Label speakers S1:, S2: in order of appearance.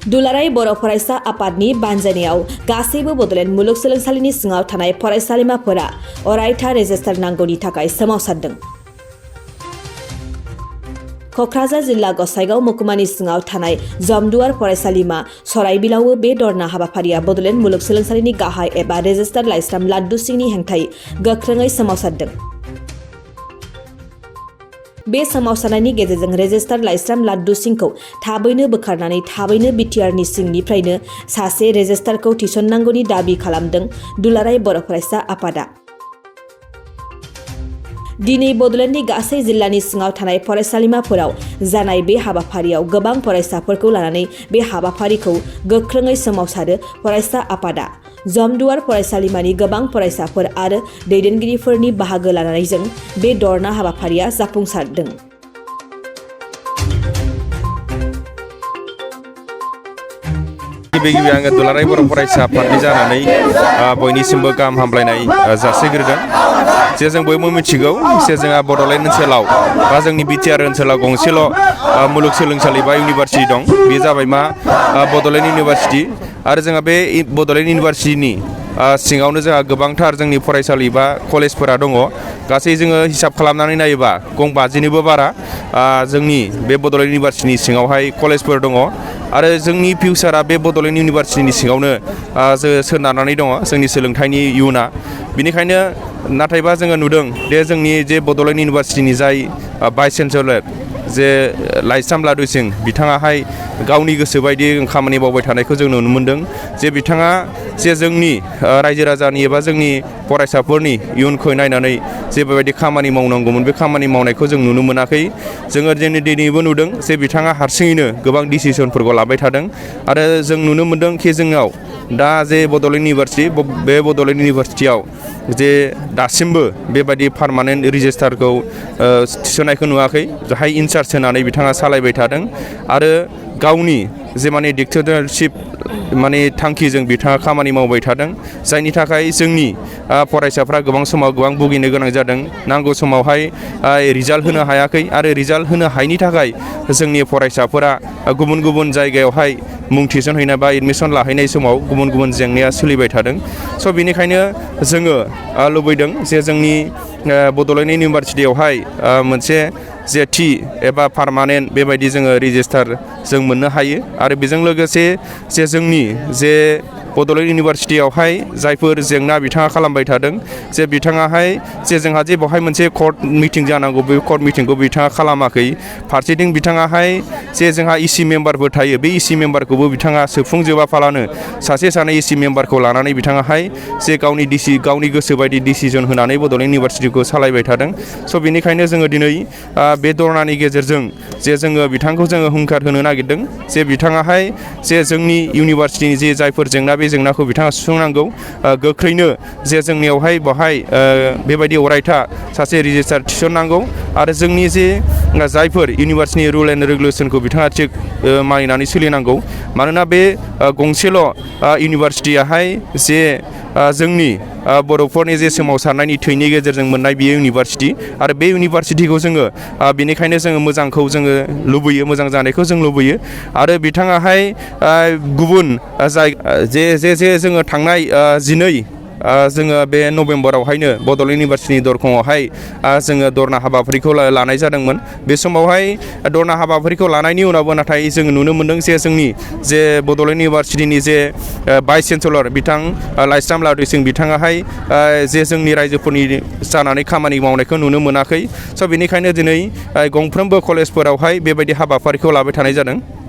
S1: दुलाराय बर' फरायसा आफादनि बानजायनायाव गासैबो बड'लेण्ड मुलुगसोलोंसालिनि सिङाव थानाय फरायसालिमाफोरा अरायथा रेजिस्टार नांगौनि थाखाय सोमावसारदों। क'क्राझार जिल्ला गसाइगाव महकुमानि सिङाव थानाय जमदुवार फरायसालिमा सराइबिलावबो बे धरना हाबाफारिया बड'लेण्ड मुलुगसोलोंसालिनि गाहाय एबा रेजिस्टार लाइस्राम लाड्डु सिंनि हेंथायै गोख्रोङै सोमावसारदों। बे सोमावसारनायनि गेजेरजों रेजिस्टार लाइस्राम लाड्डु सिंखौ थाबैनो बोखारनानै थाबैनो बिटिआरनि सिंनिफ्रायनो सासे रेजिस्टारखौ थिसननांगौनि दाबि खालामदों दुलाराय बर' फरायसा आफादा। दिनै बड'लेण्डनि गासै जिल्लानि सिङाव थानाय फरायसालिमाफोराव जानाय बे हाबाफारियाव गोबां फरायसाफोरखौ लानानै बे हाबाफारिखौ गोख्रोङै सोमावसारो फरायसा आफादा। जमदुवार फरायसालिमानि गोबां फरायसाफोर आरो दैदेनगिरिफोरनि बाहागो लानायजों बे धरना हाबाफारिया जाफुंसारदों।
S2: गिबि आङो दुलाराय बर' फरायसा आफादनि जानानै बयनिसिमबो गाहाम हामलायनाय जासिग्रोदों। जे जों बयबो मिथिगौ जे जोंहा बड'लेण्ड ओनसोलाव बा जोंनि बिटिआर ओनसोलाव गंसेल' मुलुगसोलोंसालि बा इउनिभारसिटि दं। बे जाबाय मा बड'लेण्ड इउनिभारसिटि। आरो जोंहा बे बड'लेण्ड इउनिभारसिटिनि सिङावनो जोंहा गोबांथार जोंनि फरायसालि बा कलेजफोरा दङ। गासै जोङो हिसाब खालामनानै नायोबा गं 50निबो बारा जोंनि बे बड'लेण्ड इउनिभारसिटिनि सिङावहाय कलेजफोर दङ। आरो जोंनि फिउचारा बे बड'लेण्ड इउनिभारसिटिनि सिङावनो सोनारनानै दङ जोंनि सोलोंथाइनि इयुना। बेनिखायनो नाथायबा जोङो नुदों जे जोंनि जे बड'लेण्ड इउनिभारसिटिनि जाय भाइस चेन्सेलर जे लाइस्राम लाड्डु सिं बिथाङाहाय गावनि गोसो बायदि खामानि मावबाय थानायखौ जों नुनो मोन्दों। जे बिथाङा जे जोंनि रायजो राजानि एबा जोंनि फरायसाफोरनि इयुनखौ नायनानै जेबायदि खामानि मावनांगौमोन बे खामानि मावनायखौ जों नुनो मोनाखै। जोङो दिनैबो नुदों जे बिथाङा हारसिङैनो गोबां डिसिसनफोरखौ लाबाय थादों। आरो जों नुनो मोन्दों कि जोंनाव दा जे बड'लेण्ड इउनिभारसिटि बे बड'लेण्ड इउनिभारसिटियाव जे दासिमबो बेबायदि पार्मानेन्ट रेजिस्टारखौ थिसननायखौ नुवाखै। जाहाय इनचार्ज होनानै बिथाङा सालायबाय थादों आरो गावनि जे माने डिक्टेटरशिप माने थांखिजों बिथाङा खामानि मावबाय थादों। जायनि थाखाय जोंनि फरायसाफ्रा गोबां समाव गोबां भुगिनो गोनां जादों। नांगौ समावहाय रिजाल्ट होनो हायाखै आरो रिजाल्ट होनो हायैनि थाखाय जोंनि फरायसाफोरा गुबुन गुबुन जायगायावहाय मुं थिसनहैनाय बा एडमिसन लाहैनाय समाव गुबुन गुबुन जेंनाया सोलिबाय थादों। स' बेनिखायनो जोङो लुबैदों जे जोंनि बड'लेण्ड इउनिभारसिटियावहाय मोनसे जे थि एबा पार्मानेन्ट बेबायदि जोङो रेजिस्टार जों मोननो हायो। आरो बेजों लोगोसे जे जोंनि जे बड'लेण्ड इउनिभारसिटियावहाय जायफोर जेंना बिथाङा खालामबाय थादों जे बिथाङाहाय जे जोंहा जे बेवहाय मोनसे कर्ट मिटिं जानांगौ बे कर्ट मिटिंखौ बिथाङा खालामाखै। फारसेथिं बिथाङाहाय जे जोंहा इसि मेम्बारफोर थायो बे इसि मेम्बारखौबो बिथाङा सोफुंजोबाफालानो सासे सानै इसि मेम्बारखौ लानानै बिथाङाहाय जे गावनि गोसो बायदि डिसिजन होनानै बड'लेण्ड इउनिभारसिटिखौ सालायबाय थादों। स' बेनिखायनो जोङो दिनै बे धरनानि गेजेरजों जे जोङो बिथांखौ जोङो हुंखार होनो नागिरदों जे बिथाङाहाय जे जोंनि इउनिभारसिटिनि जे जायफोर जेंना बे जेंनाखौ बिथाङा सुस्रांनांगौ। गोख्रैनो जे जोंनियावहाय बेवहाय बेबायदि अरायथा सासे रेजिस्टार थिसननांगौ। आरो जोंनि जे जायफोर इउनिभारसिटिनि रुल एन्ड रेगुलेसनखौ बिथाङा थिग मानिनानै सोलिनांगौ। मानोना बे गंसेल' इउनिभारसिटियाहाय जे जोंनि बर'फोरनि जे सोमावसारनायनि थैनि गेजेरजों मोननाय बियो इउनिभारसिटि। आरो बे इउनिभारसिटिखौ जोङो बेनिखायनो जोङो मोजांखौ जोङो लुबैयो, मोजां जानायखौ जों लुबैयो। आरो बिथाङाहाय गुबुन जे जोङो थांनाय 12 जोङो बे नभेम्बरावहायनो बड'लेण्ड इउनिभारसिटिनि दरखंआवहाय जोङो धरना हाबाफारिखौ लानाय जादोंमोन। बे समावहाय धरना हाबाफारिखौ लानायनि उनावबो नाथाय जोङो नुनो मोन्दों जे जोंनि जे बड'लेण्ड इउनिभारसिटिनि जे भाइस चेन्सेलर बिथां लाइस्राम लाड्डु सिं बिथाङाहाय जे जोंनि रायजोफोरनि जानानै खामानि मावनायखौ नुनो मोनाखै। स' बेनिखायनो दिनै गंफ्रोमबो कलेजफोरावहाय बेबायदि हाबाफारिखौ लाबाय थानाय जादों।